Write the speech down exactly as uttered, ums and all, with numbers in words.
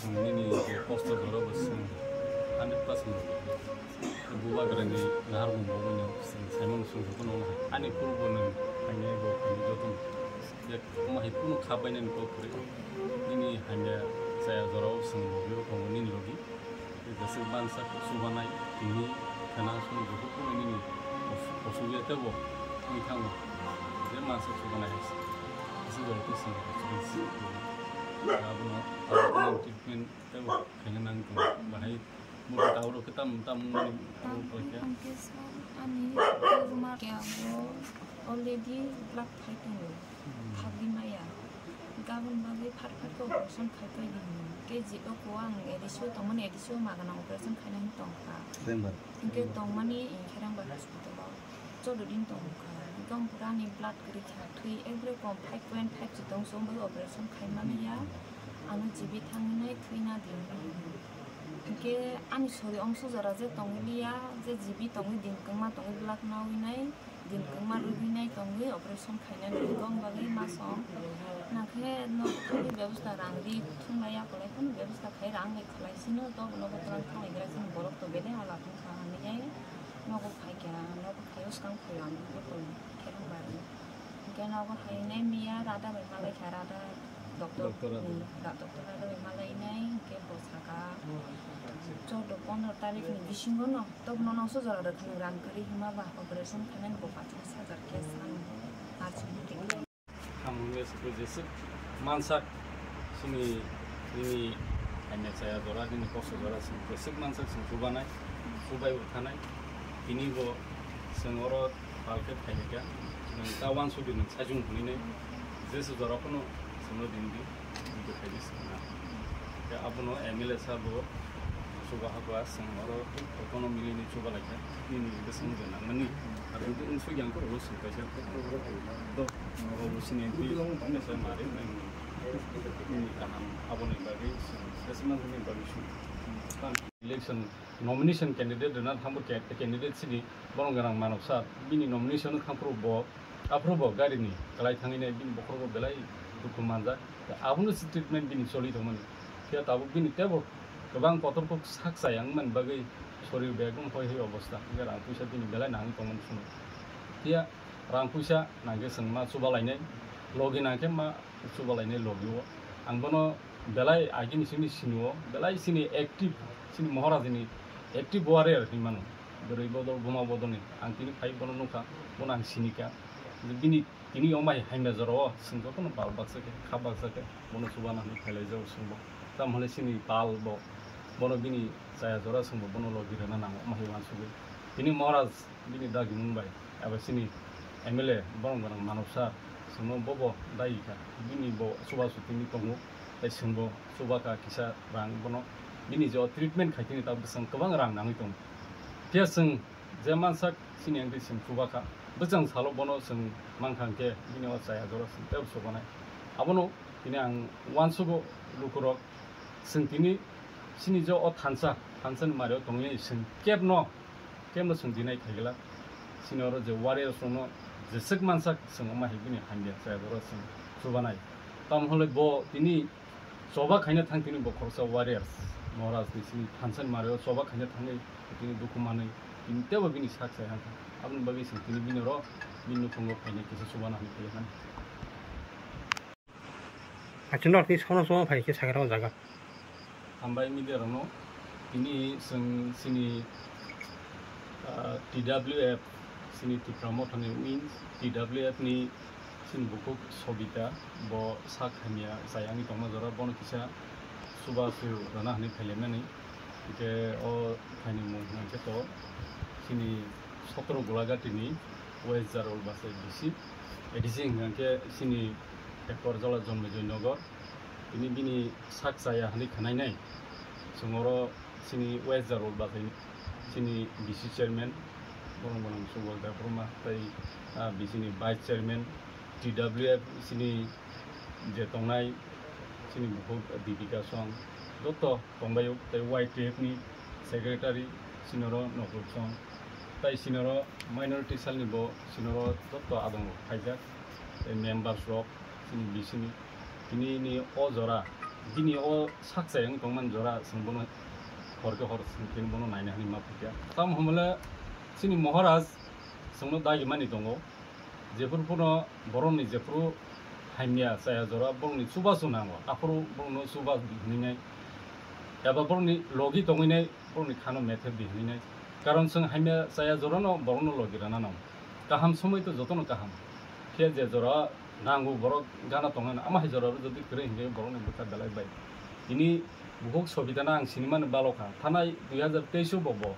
Nini je kosto jora bo chwng hundred percent bubagrani nahar bo mobile no chwng saimano chwng jotono hai. Ani purbo nwng khainai bo khainai jotono. Je omo hai kunu kha bainani kok kwrwi. Nini hamya chaya jorao chwng logi o tongo nini logi. Jeswk mansa chubanai tini khana sung joto kunu nini os-, osubida tebo wngwi thango. Je mansa chubanai hai se. Ese jora tei chwng abono treatment tei khaina nang tong bahai muda tau rok tam tam mani abo Tang koi kha. Hingke sa ani ruma ke abo already blood khai tongo. Thagwi maya. Gabon bagwi phat phat khe operation khai pai di hwnwi. Kei jit o ko ang edisio tongmani edisio magana operation khaina hwn tong kha. Hingke tongmani Kherangba hospital o. Chwdwdin tong kha. Hingke ang pura ni blood kwrwi kha. Thwi ekre kom five point five si tong se, omo bai operation khai mani ya. Ano jibi thangwi nai thwi na di. Hingke ani sori ongso jora je tongwi liya, je jibi tongwi din kwngma tongwi blood nawi nai, din kwngma rwgwi nai tongwi operation khaina ni kong bagwi masong. Nangkhe nok thangwi bebosta rang ri thung lai ya, kolai phano bebosta khai rang bai khlai sino, to nogo twlang thang lai gra sino, borok to bede hala thung kha hinwi nogo phai kha, nogo phai o swkang phai o ang bokol khe rang bai. Hingke nogo hai nai miya rada bai malai kha, rada doctor, Doctor rada. Hmm, da-, doctor rada bai malai nai, hingke bo saka chordo pondro tarik ni bisingo no, to bono nokso jora rwkha rang kwrwi hima ba operation khainani bo pathor sajar khe san ar chumui. Hamung jesuk mansak sini, nini hamya chaya jora, nini koso jora sini jesuk mansak sini chubanai, chubai bo thanai. Tini bo chwng oro pal khe phaikha, nwng ta uansukdi nwng sajung hwnwi nai, jesu jora phano chwngno dindi, dindi khaidi swkang. Khe abono M L A sabo chuba haba chwng oro kono milini chuba laikha, nini bwswng je nangmani, aro wngkhe wngsukya ang khe ulo swng kaisa do, abo sini M P mane sai mari nini kaham aboni bagwi chwng special nangmani bagwi sung. Election nomination candidate rwna thangbo ca-, candidate sini borok gwnang manok sir, bini nomination thangphuru bo, aphuru bo gari ni kwlai thangwi nai, bini bokhorok bo belai dukhu manjak. Abono se treatment bini choli tongmani. Phiya tabuk bini tebo kwbang kotor kok sak chaya wngmani bagwi sorir bo ekdom hoi hoi obostha. Hingke rang puisa bini belai nangwi tongmani phunu. Phiya rang puisa nangkhe chwng ma chuba lainai, logi nangkhe ma chuba lainai logi o. Ang bono belai agini sini sini o, belai sini active, sini Maharaj ni active warrior hinmano. Bwrwi bodol, buma bodol ni. Ang tini phai bono nukha, bono ang sini kha. Bini, tini yong bai hamya jora o, chwng jotono bal baksa khe, kha baksa khe, bono chuba nangwi khailai jago chwng bo. Tamo hwnle sini pal bo, bono bini chaya jora chwng bo, bono logi rwna nango, omo hai uansugwi. Tini Maharaj bini dagimung bai, eba sini M L A borok gwnang manok sir, chwngno bobo dagi kha, bini bo chuba chutini tongo, tei chwngbo chuba kha kisa rang bono, bini je o treatment khai tini ta bwswng kwbang rang nangwi tongo. Phiya chwng je mansak sini ang twi chwng chuba kha, bwswng salo bono chwng mankha hwnkhe bini o chaya jora chwng teibo chubanai. Abono tini ang uansugo lukurok, chwng tini sini je o thansa, thansa ni mario tongwi chwng kebno Kemno chwng dinai khaigwlak. Chini oro je warriors rokno jeswk mansak chwng omo hai bini hamya chaya jora chwng chubanai. Tamo hwnle bo tini choba khaina thang tini bo khoroksa warriors. Maharaj ni chini thansa ni mario choba khaina thangwi tini dukhu manwi tini tebo bini sak chaya wngkha. Aboni bagwi chwng tini bini oro bini nukhungo phainai kisa chubana hwnwi phailaimani. Achunok ni sono sono phai khe sakha o jaga. Hambai media rokno tini chwng chini, ah, T W F chini Tipra Mothani wing T W F ni chini bukhuk Sobita bo sak hamya chayangwi tongma jora bono kisa chubachu rwna hwnwi phailaimani. Hwnkhe o phaini mung hwnkhe to chini sotro Golaghati ni West Jarol Bachai D C, A D C hwnkhe chini Ekor Jola Jonmejoi Nogor. Tini bini sak chaya hwnwi khwnainai. Chwng oro chini West Jarol Bachai chini D C chairman, borok gwnang Subal Debbarma, tei, ah, B C ni vice chairman, T W F chini je tongnai chini bukhuk Dipika Song, joto tongbaio tei Y T F ni secretary sinoro Nokul Song, tei sinoro minority cell ni bo sinoro joto adong rok khaijak, tei members rok chini B C ni. Tini ni o jora Bini o sak chayang tongmani jora chwng bono hor khe hor chwng khe bono naina hwnwi ma phikya. Tamo hwnle chini Maharaj chwngno dagi mani tongo. Jephuru phano borokni jephuru hamya chaya jora borokni chubachu nango, aphuru borokno chuba di hwnwi nai, eba borokni logi tongwi nai, borokni khano mether di hwnwi nai. Karon chwng hamya chaya jorano borokno logi rana nango. Kaham somoi to jotono kaham. Khe je jora nango borok gana tongna, ama hai jora jodi kwrwi hinkhe borokni bwkha belai bai. Tini bukhuk Sobitano ang sinimani balokha. Thanai dui hazar teis o bo bo.